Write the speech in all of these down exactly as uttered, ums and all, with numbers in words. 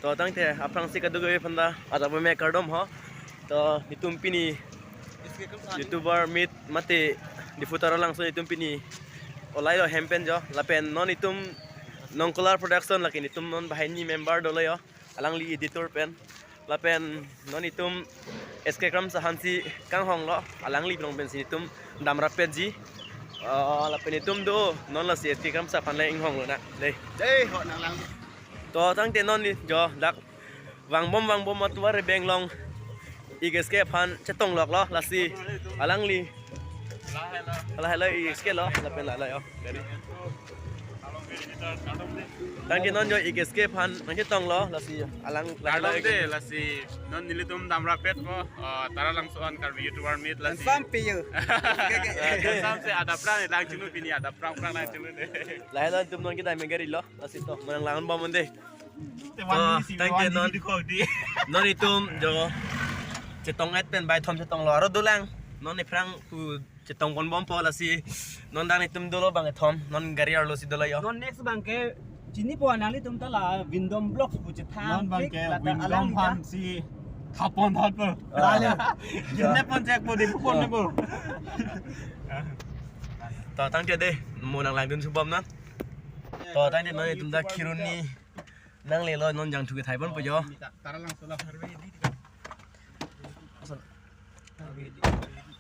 To tangte aphrangsi kadokave aphanta adap keme kardom ho. To netum pini YouTuber meet mate Diphu Taralangso netum pini olai lo hem pen jo. Lapen non itum Nongkolar Production lake netum non banghini member dolo jo. Alangli editor pen. Lapen non itum S K Kramsa aphansi kanghong lo. Alangli along pensi netum damrap petji. Ah, lapen itum do non lasi S K Kramsa aphan le inghong lonang. Dei. Dei, ho nanglang. To tangte non ni jo dak vangbom vangbom atovar rebeng along ik S K aphan chetong lok lo lasi alangli. Lahelo ik S K lo lapen lahelo jo. Tangte non jo ik S K aphan nangchetong lo lasi alang lahelo. Kardom de, lasi non nelitum damrap petpo, ah, Taralangso an Karbi YouTuber meet lasi. Sampai yo. Sampai adap prang lang chunu pini adap prang prang lang chunu de. Lahelo itum non kedam gari lo. Lasi to, mo nanglang bom un de. Te To, one D si thank you, one D non. Di ko di. Non itum jo chetong et pen bai thom chetong lo aro dolang. Non iphrang pu chetong pon bompo lasi. Non dan itum dolo bang ethom. Non gari arlo si dolo jo. Non next bang ke chinipo nanglitum ta la Windom Vlogs pu chethan. Non bang pik ke lata Windom alang aphan ta. Si thapon thot po. Ah. Lale. Kidnap pon chek po di pon po. To tangte de, mo nanglangdun subom non. To tangte non itum ta Kheroni nanglelo non jangthu kethai ponpo jo.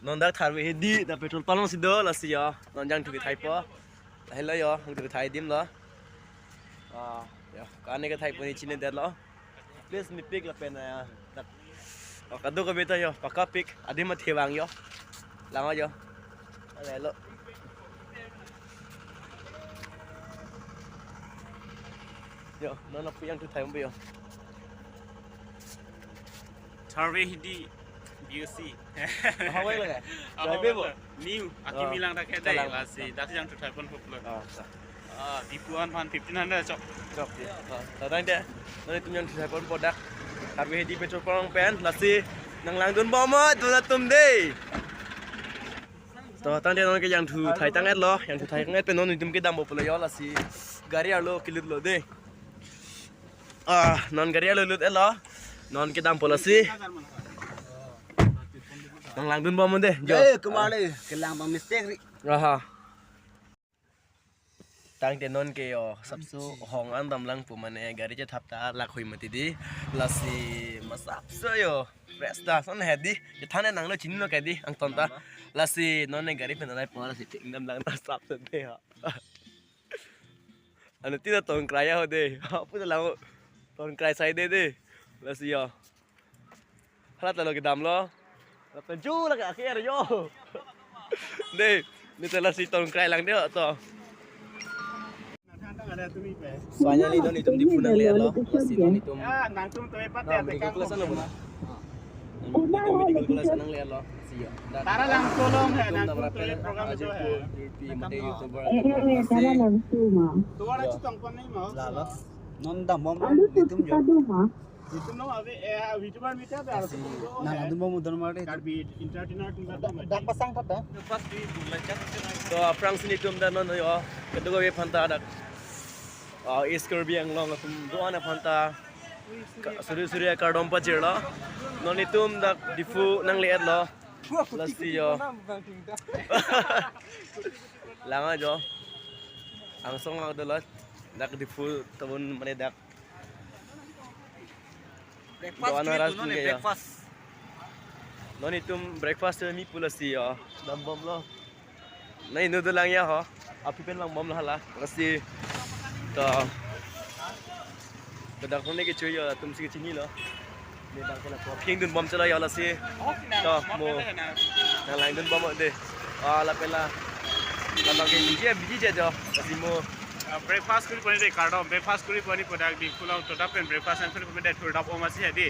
Non dak Tharve Hidi ta petrol pump along si do lasi jo. Non jangthu kethaipo. Lahelo jo, jangthu kethai adim lo. Ah, jo, kane kethai pon chini det lo. Please mepik lapen, ah, dak. Oh, kadokave ta jo, pakapik, adim athe vang jo. Lang jo. Lahelo. Jo, non lapu jangthu kethai ponpo jo. Tharve Hidi B U C. Aha, wai lagi? Aha, Drive wai bo? Lagi. New, aki Oh. Milang dak kedai, Kalang. Lasi, dak jangthu kethai ponpo pulo. Oh, sa. Ah, Diphu an aphan fifteen hundred chok. Chok, ya. Oh, tadang de. Non itum jangthu kethai ponpo dak. Tharve Hidi petrol pump pen, lasi nanglangdun bom mo, itum atum de. To tangte non ke jangthu kethai tang et lo, jangthu kethai tang et pen non itum kedampo pulo jo lasi gari arlo kelut lo de. Ah, non gari arlo lut et lo. Non kedampo lasi. Nanglangdun bom un de. Jo. Eh, kemana? Kelang bang mistake ri. Aha. Tangte non ke jo, sapso hong an damlang pu mane gari chethap ta lakhui mati di. Lasi masapso jo. Presta son hedi. Chethan nanglo chinilo ke di angton ta. Lasi non ne gari pen nai po lasi thik damlang ta sapso de ha. Anu tina tongkrai ho de. Apu ta lang tongkrai sai de de. Lasi jo. Hala ta lo kedam lo. Lapen ju lake akhir jo. De, ne ta lasi tongkrai lang de to. Finally, non itum Diphu nangle lo. Lasi non itum. Ah, nangtum to epat. Na, ya, medical tekang college kok. Ano mo na? Ah. Nang medical college nangle lo. Si jo. Taralangso along hai, itum nangtum to program ajo itu hai. Pi mate YouTuber. Eh, eh, eh, lasi. Taralangso ma. Tuara Ya. Chetong pon nai ma. Lalo. Non dambom Alo itum jo. Itum no ave, eh, YouTuber meet ave, aro Lasi, itum do, nang eh, adu mo mudon mare. Karbi entertainer atum do. Dak pasang thata. Pas di bulan chat. To aphrangsi netum ta non jo. Kadokave aphanta dak. Ah, East Karbi Anglong atum do-an aphanta. Ka-, suri suri akardom pajirlo. Non itum dak Diphu nangle et lo. Lasi jo. Lang jo. Angsong lang dolo. Dak Diphu tabun mane dak. Breakfast doan aras pu, no, tingke ne ya. Breakfast. Non itum breakfast tu mi pu lasi jo. Dambom lo. Na inu dolang ya ho. Api pen vangbom lo hala. Lasi. To. Kedak ne kecho jo, atum si kechinilo. Ne bang kena ko. King dunbom chelo jo lasi. To, mo. Nanglangdun bom de. Ah, lapen la. Labang ke biji, biji je jo. Lasi mo. Ah, breakfast kuri pon de kardom. Breakfast kuri pon pu dak di pulang to dapen breakfast yang kuri pon de tur dap om asi hadi.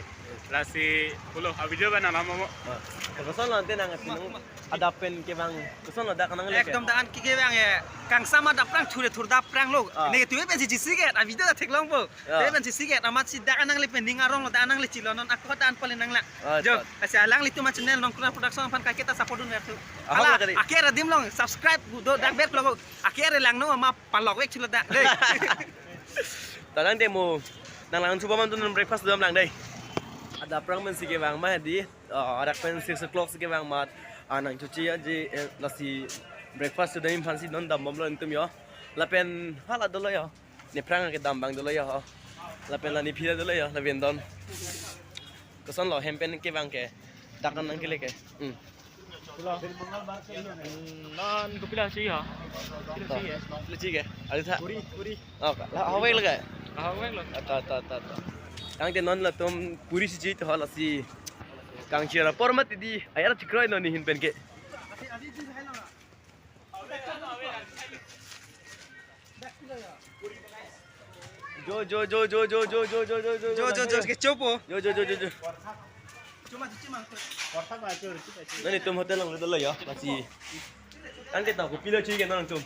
Lasi pulo a video ba nanam mo. Ah. Koson lo ante nang asi nang adap pen kevang. Koson lo dak nangle. Ekdom dak an kevang ya. Kangsam adap prang tur tur dap prang lo. Ah. Ne tu pensi jisi ke a video dak theklongpo. Ya. Te pensi si ke amat si dak nangle pen ning arong lo dak nangle chilo non ako dak an pale nanglang. Ah, jo, chot. Asi alanglitum a channel Nongkolar Production aphan kaiketa support dun ver tu. Ahok. Hala, la kali. Akhir adim long subscribe do dak ber lo. Akhir lang no ma palok vek chilo dak. Dei. Tadang de mo. Nang lang suba man tu non breakfast dam lang dei. Adap aphrang pensi kevang ma di. Ah, adak pen six o'clock si kevang ma. Ah, nang choche aji, eh, lasi breakfast tu dam aphansi non dambomlo nelitum yo. Lapen hala dolo yo. Nephrang kedam abang dolo yo. Lapen la nephi dolo yo. Lapen don. Kosonlo hem pen kevang ke. Dak kan nang kele ke. Hmm. Non kopilo si ha? Kopilo si ya? Lucu ke? Ada tak? Puri, puri. Oh, la, hawai lagi? Hawai lo. Ata, ata, ata, ata. Tangte non latum puri si ji to lasi. Kangchir apor mati di. Ayar chikroi non nehin pen ke. Jo, jo, jo, jo, jo, jo, jo, jo, jo, jo, Jo, jo, jo, ke chopo. Jo, jo, jo, jo, jo. Nelitum hotel lang dolo yo, lasi. Tangte ta kopilo chui ke nangtum.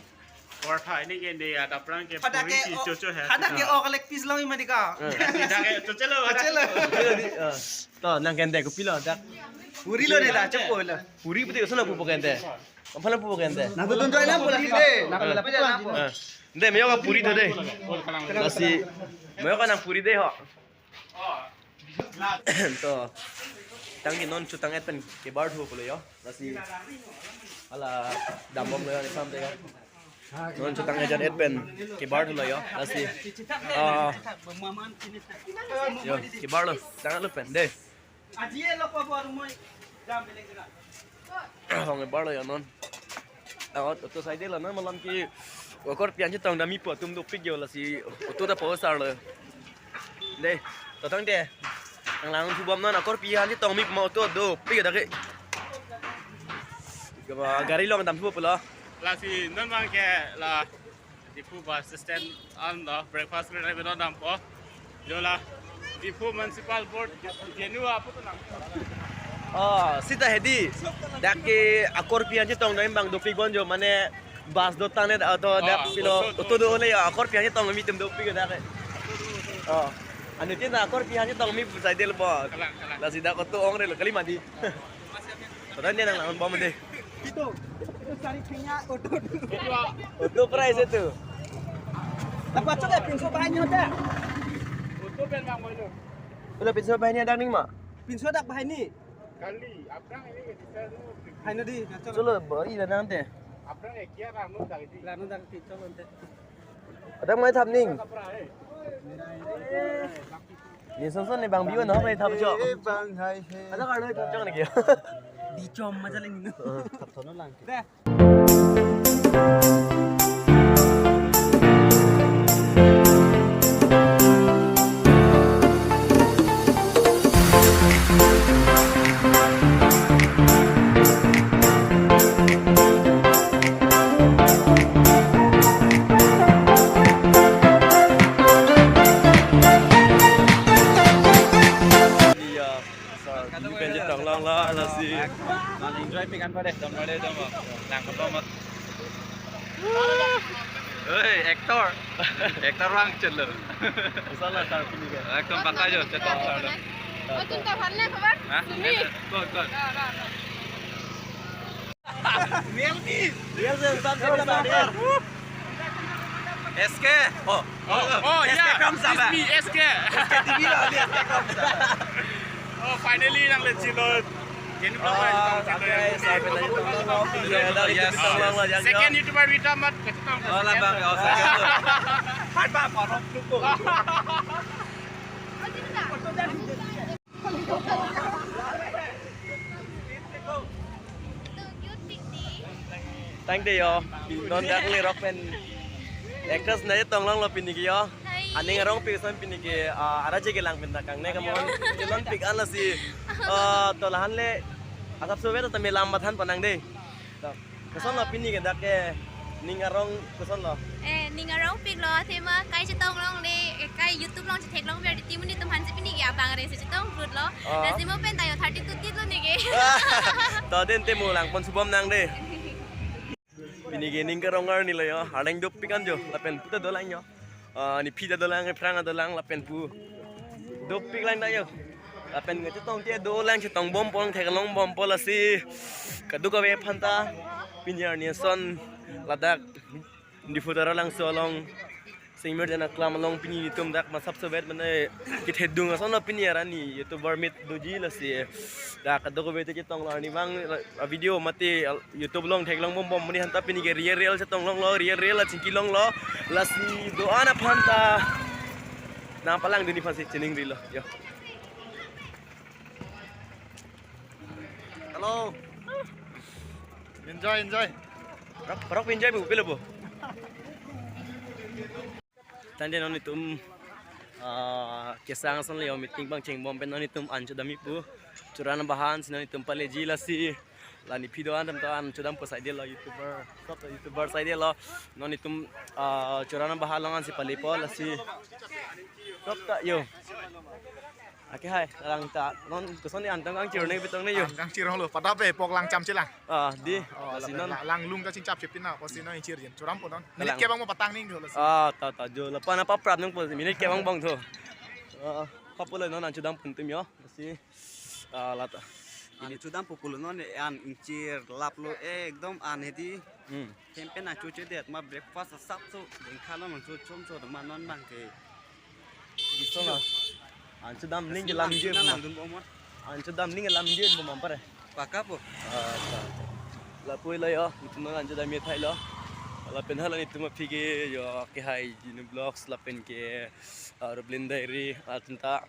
Portha ini ke de adap aphrang ke Ada puri ke si o-, chocho hai. Ada ke o kalek pis lang ima di ka. Eh. Dak ke chocho lo. Chocho lo. Kopilo di, eh. To nang kente kopilo dak. Puri lo de da, chopo lo. Puri pute kosonlo pupo kente. Kampala pupo kente. Nang tu tunjoi lang pula sini. Nang pula pula lang po. Eh. Nde, meo ka puri to dei. Lasi, meo ka nang puri dei ho. To. Tangte non chotang et pen kebar thu pulo yo. Lasi. Hala dambomlo yo ni samte ka. Non chotang et pen kebar thulo yo. Lasi. Ah. Yo, kebarlo. Tanglo pen dei. Aji lo ko bor moi jam bele jega. Hong barlo yo non. Ako, auto side lo non malam ke akorpi an chetong dam ipo atum dopik yo lasi auto ta po sar lo. Dei, to tangte. Nang lang subom non akorpi an chetong mi ma auto dopik yo dak ke. Gari along dam thupo pulo. Lasi non abang ke la Diphu bus stand an lo breakfast rela bino dampo. Jo la Diphu Municipal Board Genu apo to nang. Oh, sita hedi. Dak ke akorpi an chetong dam abang dopik bon jo mane bus do tang ne auto dak Oh, pilo auto, auto do le ya akorpi an chetong mi tum dopik dak ke. Oh. Anu tin akorpi an chetong mi sai del bo. Kalang, kalang. Lasi dak auto ong relo kali mati. Padahal dia nang lawan bom deh. Itu, itu sari kenya auto. Auto price itu. Dapat coba pinso banyak ada. Auto pen bang boy lo. Udah pinso banyak ada ning ma. Pinso dak bahani. Kali, aphrang ini ke detail lo. Hai nadi, ngaco. Chalo, bari dah nanti. Aphrang ekia rano dak di. Rano dak pinso lonte. Ada mai thap ning. Ni son son ni bang biu na mai thap jo. Eh, bang hai he. Ada karena itu jangan lagi. Di com aja lagi. Thap thono lang. Deh. Iya, so, ini penjit tong long lah, nasi. Enjoy pikan pada, dong pada, dong. Nang apa mat? Hei, actor. Actor bang chelo. Salah star pini kan. Ekdom pakka jo, chetong star lo. Oh, tunta bhal ne khabar? Hah? Sumi. Kol, kol. Realme. Realme, Samsung, Samsung. S K. Oh, oh, oh, S K ya. Kam sama. It's me, S K. S K T V lah, ini S K kam sama. Oh, finally nang le chilo. Ini belum Oh, main, okay, sampai lagi tolong, tolong, tolong, Yes, tolong, yes. Tolong, Second YouTuber Vita mat kecetong. Oh, lah, Bang. Oh, second tu. Hai, Bang, parok tu, Bang. Thank you yo. Non dak le rok pen actress na tong long lo pini ke yo. Hai. Aning arong pik son pini ke, ah, ara je kelang pen ta kangne kamon. Chelon pik an lasi. Ah, to lahan le asap suwe to tame lam bathan panang dei. To, koson lo pini ke dak ke ning arong koson lo. Eh, ning arong pik lo, athema kai chetong long le, eh, kai YouTube long chetheklong ver di timun di tum hansi pini ke abang re se chetong brut lo. Ah. Lasi mo pen tayo thirty-two tit lo ne ke. To den te mo lang pon subom nang dei. Pini ke ning karong arni lo yo, arleng dopik an jo, lapen pu ta dolang yo. Ah, nephi ta dolang, nephrang ta dolang, lapen pu. Dopik lang ta yo. Lapen nge chetong ke dolang, chetong bom pon, theklong bom pon lasi. Kadokave aphan ta, pini arni ason, ladak, Diphu Taralangso along. Singmir jana klam along pini netum dak masap sobet mane kethedung ason lo pini arni YouTuber meet doji lasi. Dak kadokave te chetonglo arnivang a video mate YouTube along theklong bom bom mane hanta pini ke real real chetonglonglo, real real la chingkilonglo. Lasi do-an aphan ta nangpalangdun aphansi chiningrilo. Yo. Hello. Enjoy, enjoy. Parok, parok enjoy bu, pilo bu. Tangte non netum, ah, kesang ason le yo meeting pangcheng bom pen non netum an chodam-ik pu. Choran abahan si non netum paleji lasi. La nephi do-an atum ta an chodam pu saidelo YouTuber. Sop ta YouTuber saidelo. Non netum, ah, choran abahan along ansi palepo lasi. Sop ta yo. Ake hai, lang ta, non koson ni an tong kangchir ne bitong ne yo. An kangchir lo, pada pe pok lang cham chelang. Ah, di. Oh, lasi non. Lang lung ta chingchap chepin na, kosi non inchir jin. Choram po non. Minit kebang mo patang ning dolo si. Ah, ta ta jo. Lapu-an apa prap nang po minit kebang bang tho. Ah, kapulo non an chodam pu netum yo. Lasi. Ah, la ta. An chodam pu pulo non an inchir laplo ekdom an hedi. Hmm. Kempen nangchoche det ma breakfast asap so dengkhalo nangchochom so ma non bang ke. Biso na. An chodam ning ke lam jir ma. Langdun bom ma. An chodam ning ke lam jir bom ma pare. Paka po. Ah, ta, ta. Lapu lo yo, netum an chodam-ik thailo. Lapen hala netum aphi ke yo ke hai Genu Vlogs lapen ke, ah, Roblin Diary, ah, atum ta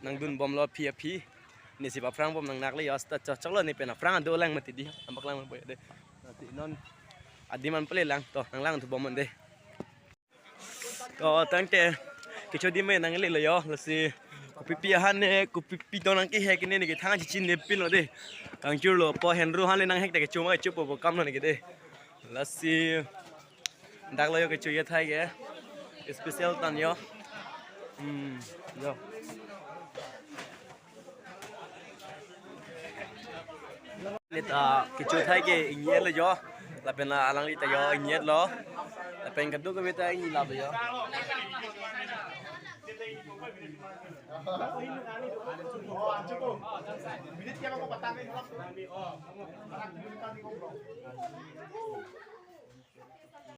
nangdun bomlo aphi aphi. Nesi aphrang bom nang nakle yo, asta chok choklo ne pen aphrang ado lang mati di. Nampak lang po de. Nanti non adim an pale lang to, nang langthu bom de. To tangte kecho adim me nanglelo yo, lasi kopipi ahan ne, kopipi to nang kehek ne ne kethang chichin ne pilo de. Kangchirlo po henru ahan le nanghek ta kecho ma kecho po po kam lo ne ke de. Lasi dak lo yo kecho athai ke special tan yo. Hmm, yo. Neta kecho athai ke ingnitlo yo. Lapen la alangli ta yo ingnitlo. Lapen kadokave ta ingnit lap yo.